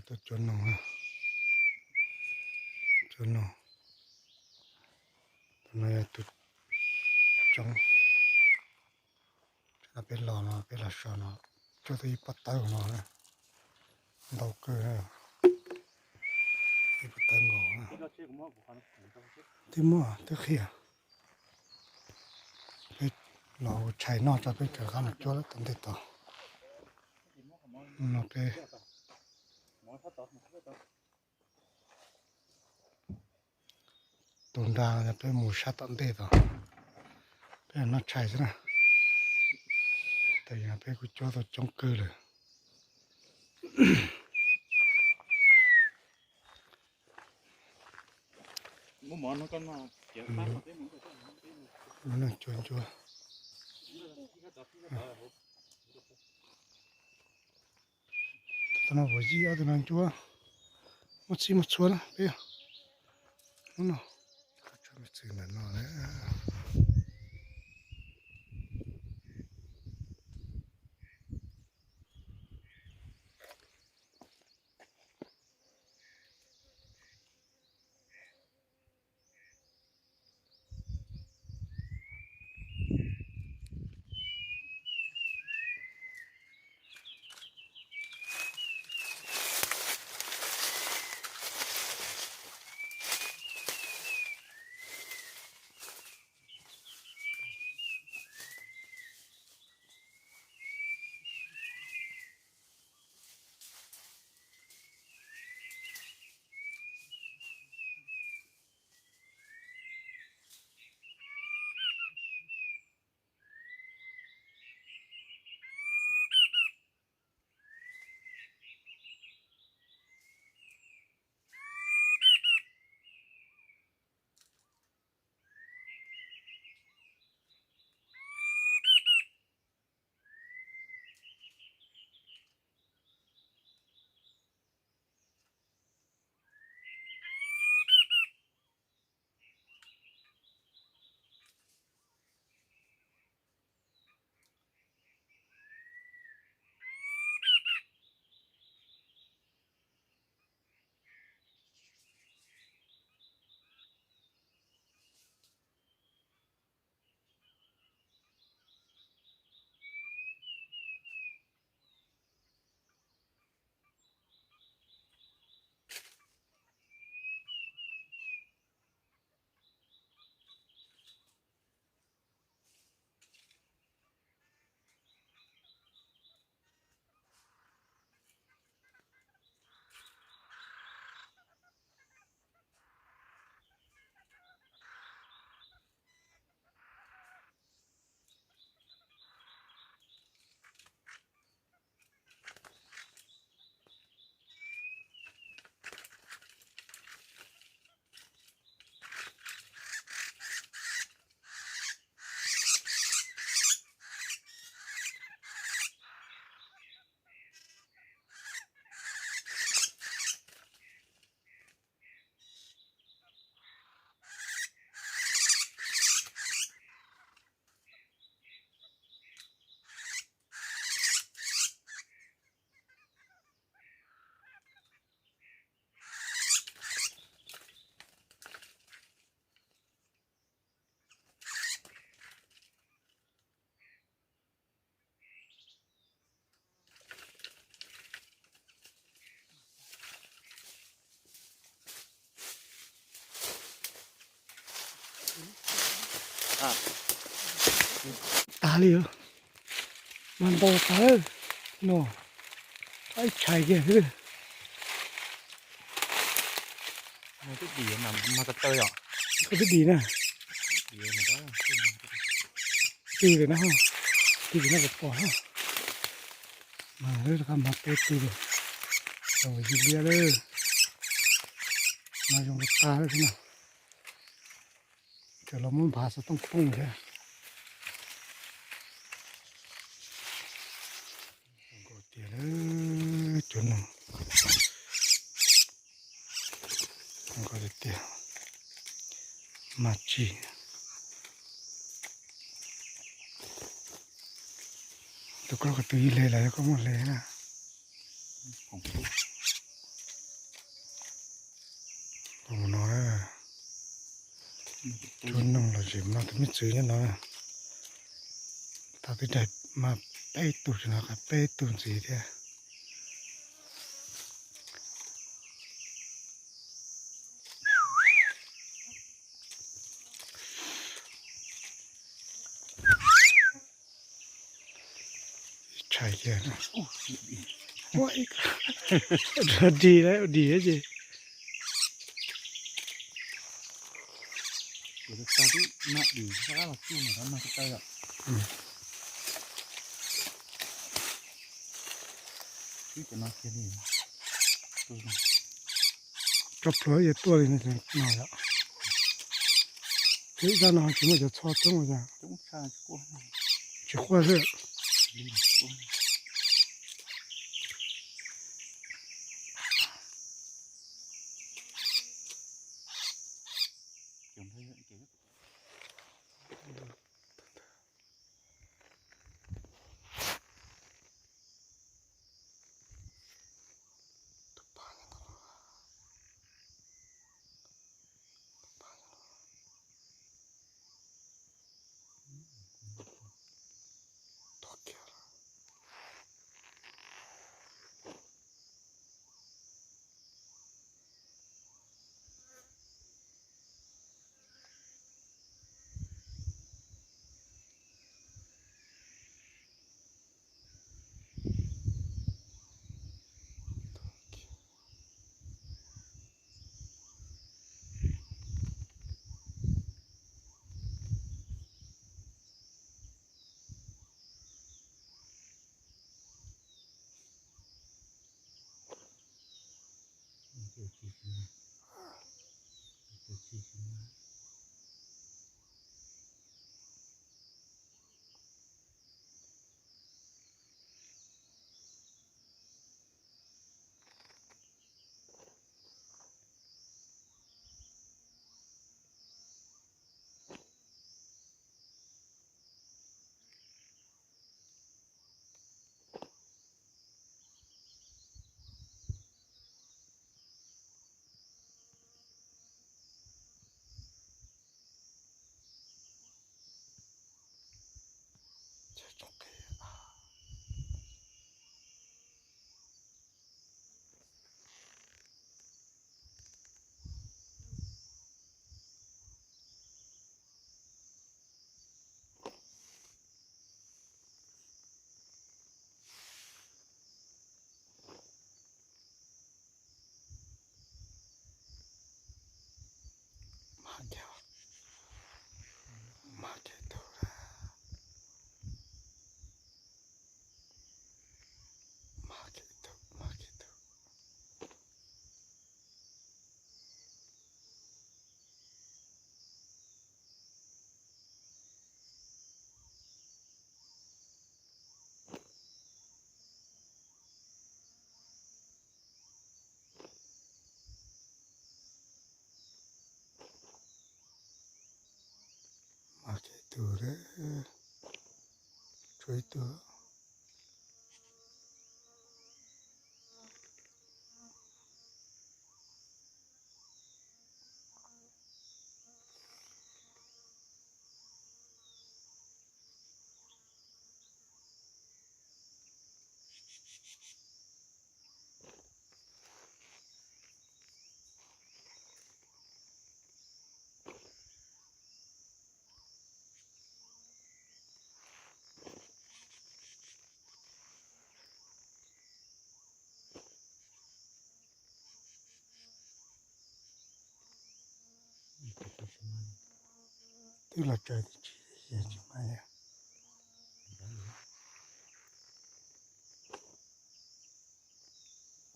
Tus cua noog, cua noog, tus no yog tus coob. Peb los no, peb los so no, cuab tau ib pob tawb no, ntau kawg, ib pob tawb nkaus. Twb muaj twb qhia. Peb los ua tshais noj tso peb rov qab mus cuab lawm tom ntej tod. No peb tus nra no peb mus sab tom ntej tod, peb noj tshais xwb na. Tes peb kuj cuab tau coob kawg lawm. Lub neej cuab ncuab. Tus no puas yij ob tug no ncuab, muaj txhij muaj txhua na peb. Hnub no, txhij ntawm no. Tas li os, mas ntau tas lawm no, ib tshais kiag xwb. Twb dim mas, mas tas taw yom. Koj twb dim na. Dim mas, tig lawm na, tig lawm na, pom pom na. Mas lawv rov qab mas peb tig lawm, yig liab lawm, mas zoo li tas lawm xwb na. Tseem los muab nphav xov tooj phooj thiab. Zoo nkauj tiag, cua noog. Zoo nkauj tiag tiag. Mas tsis, tus koj, koj tus yig hle los yog koj muab hle na. Tsuas noog los tseem no tus me txwv nyob no na. Tau twb daig mas peb tug tsis no, peb tug ntxiv thiab. Tshais kiag, ua ib ko, dig lawm, dig ces. Tso plhuav yuav tuaj li no yom. Twb zaj no tsis muaj cov txho coob li cas. Tsis quaj xwb. Mas kev tug, tshuav ib tug. Twb los tsaws twb tsis, tsis mas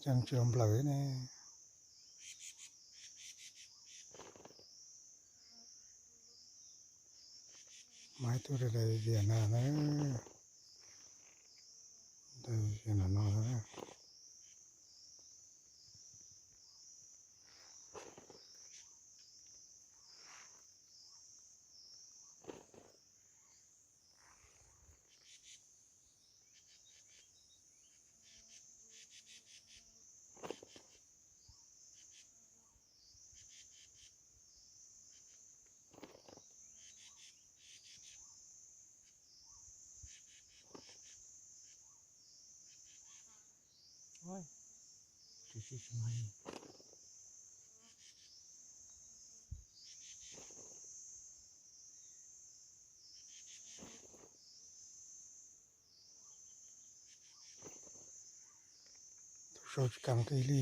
yog cov tsis los nplawm ne. Mas ib tug daim vias no na, daim vias no no. Tus sau tsis kam nqis li.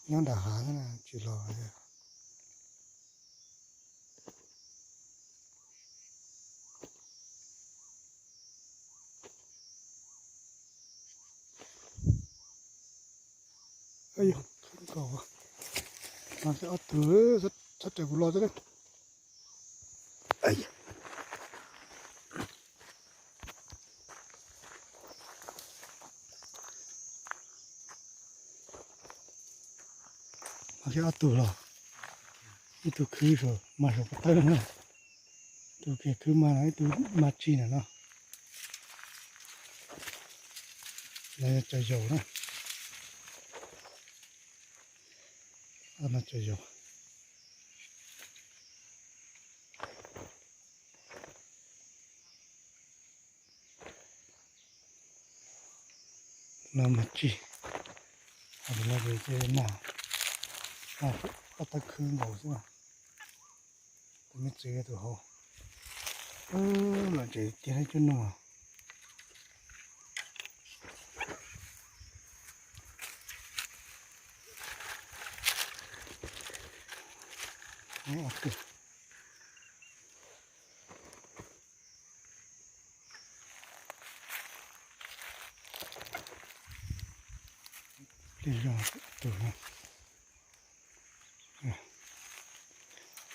Nyob nram hav tsis los. Khwb nkaus, no ob tug txhob raws kuv los xwb. Ob tug los, ib tug khwb saum mas saum ko taw no, tus kiag khwb mas no, ib tug mas tsis na no. No yog cov yaus na. No cov yaus. No mas tsis, no ces mas, ko taw khwb nkaus xwb. Tus me txwv tus hauv, los tsev tiag cuaj nug. Pliag zog tus no.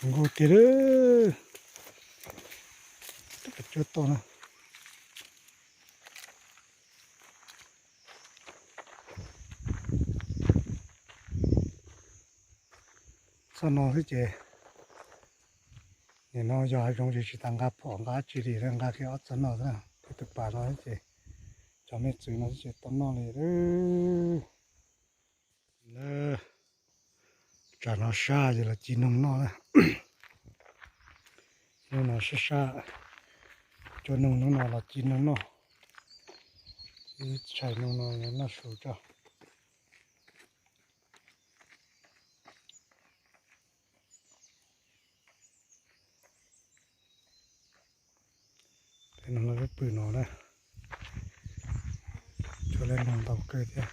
Nkaus tiag lawm. Tus pem cuab toj na. Txoj no xwb ces, nim no yog hav zoov ces tsis tas nqa phom nqa dab tsi li, nqa kiag ob txoj no xwb na. Kiag tus pas no xwb ces cov me txwv no xwb ces tau noj li lawm. Tsam no sab ces los ci noog noj na. Hnub no sab sab, cua noog hnub no los ci noog noj. Ib tshais noog no noj su tso. Peb no peb pw no na, cua laj noog ntau kawg thiab.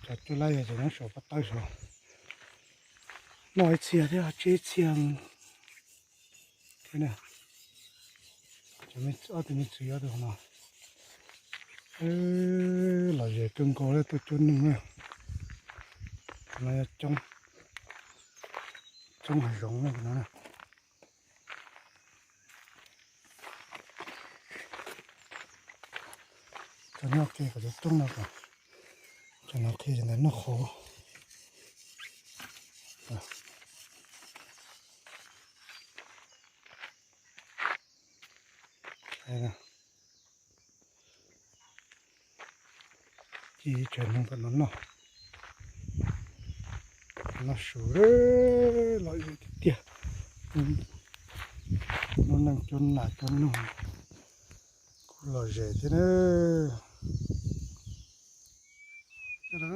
Cov cua laj yog cov nyob saum pob tawb saud, noj ib txhia thiab tseb ib txhia thiab na. Ob tug me txiv ob tug no, lom zem kawg nkaus li tuaj cua noog na. No yog coob hav zoov no. Cov nyob qhia kom cov coob no kom, cov no qhia ntawm noj qhauv. Ci tshais noog kom no noj, noj su lom zem tiag tiag. Lub neej cua nam cua noog kuj lom zem thiab na.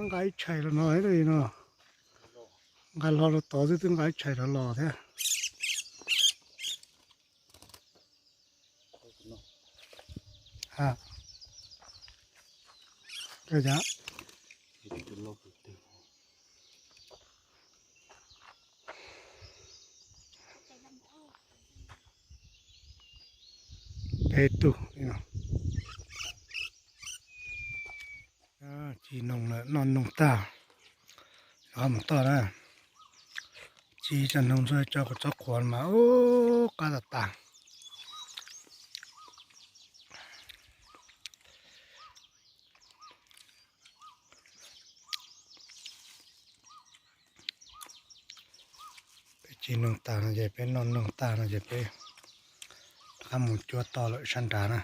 Nqa ib tshais los no li no, nqa hlo rau tod xwb twb nqa ib tshais rov los thiab. Peb tug li no. Ci noog lawm, noj noog tag, ho mus toj na. Ci cov noog ntxuag tso kom txhob qhuav mas ub qab tas tas. Ci noog tag no ces peb noj noog tag no ces peb rov qab mus cuab toj lawm sab nrad na.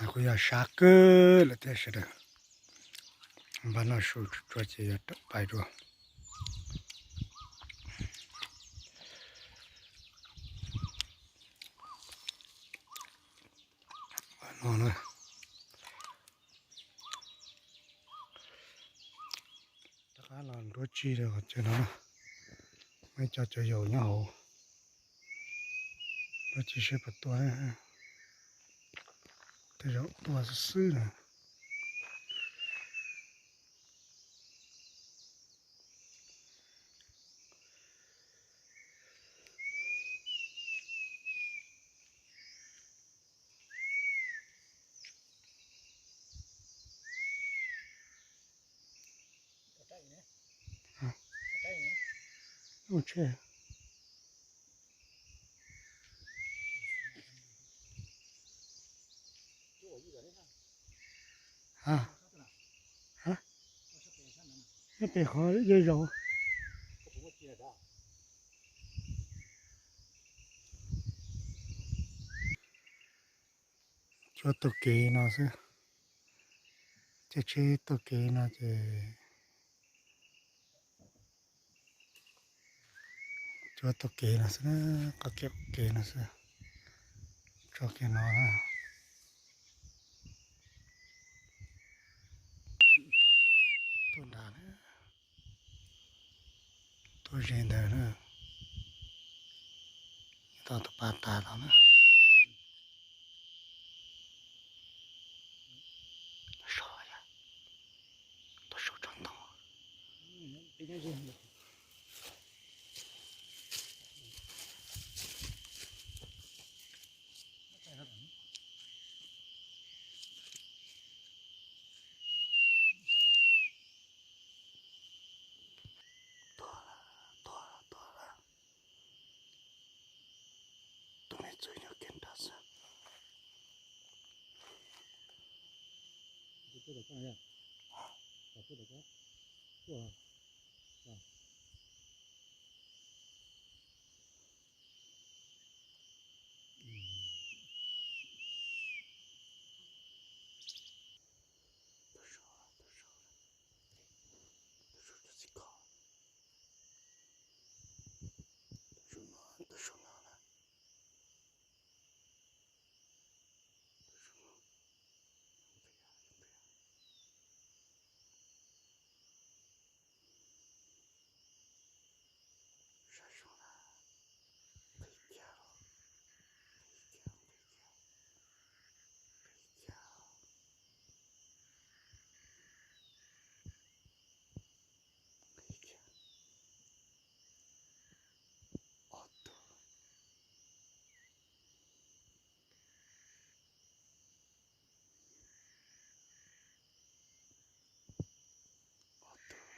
Kuj yog sab kawg lawm thiab sawv daws. Npaj noj su tsuag tsuag ces yuav pais dua. No na, rov qab los nruab tsi rau qhov chaw no na. Muaj ib co cov yaus nyob hauv. Nruab tsi seb puas tuaj, tej zaum tuaj xwb xwb na. Ua tsheb. Nyob pem qhov yawg zaum. Tsuas taug kev no xwb. Caij tsheb taug kev no ces tsuas taug kev no xwb, qab kev no xwb. Tso kiag no na. Tuaj nrad na, tuaj ze ntawd na. Tau tus pas tas los na. Tuaj sau tso ntoo. Tuag lawm, tuag lawm, tuag lawm. Tus me txwv nyob kiag nrad xwb. Tus sau, tus sau, tus sau tsis txij kho. Tus sau no, tus sau no na. Saib zoo na, nqis kiag los, nqis kiag, nqis kiag, nqis kiag, nqis kiag. Ob tug. Ob tug.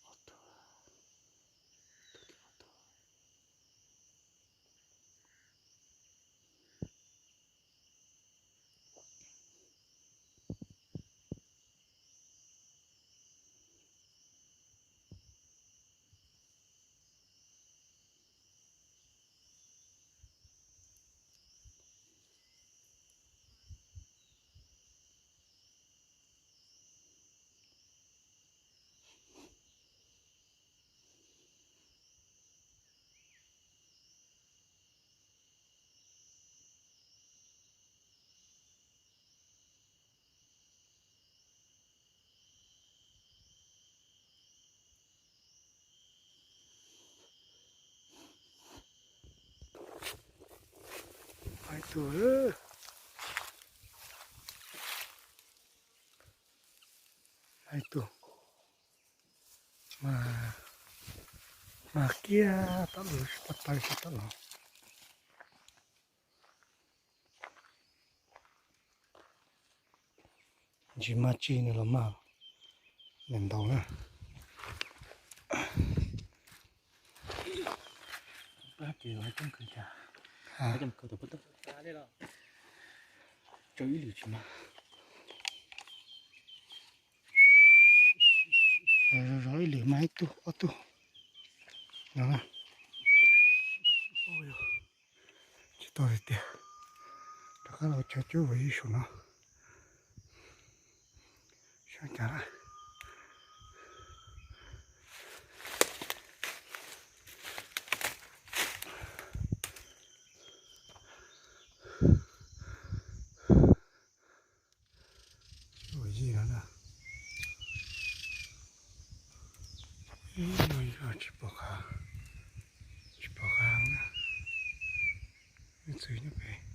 Ob tug, tus tim ob tug. Hais tug, hais tug, mas, mas kiag tom lub sib toj plaws sib toj los. Ntsis maj tsi nws los maj, Ntau ntau na. Zov ib lwm mas ib lwm mas ib tug ob tug no na. Tsis tau tiag tiag. Rov qab los chaw cuab vwm ib saum no. Saib cas lawm. Cuab vwm yij no na. Ib no yog tsis pom qab, tsis pom qab na. Ib txwm nyob pem.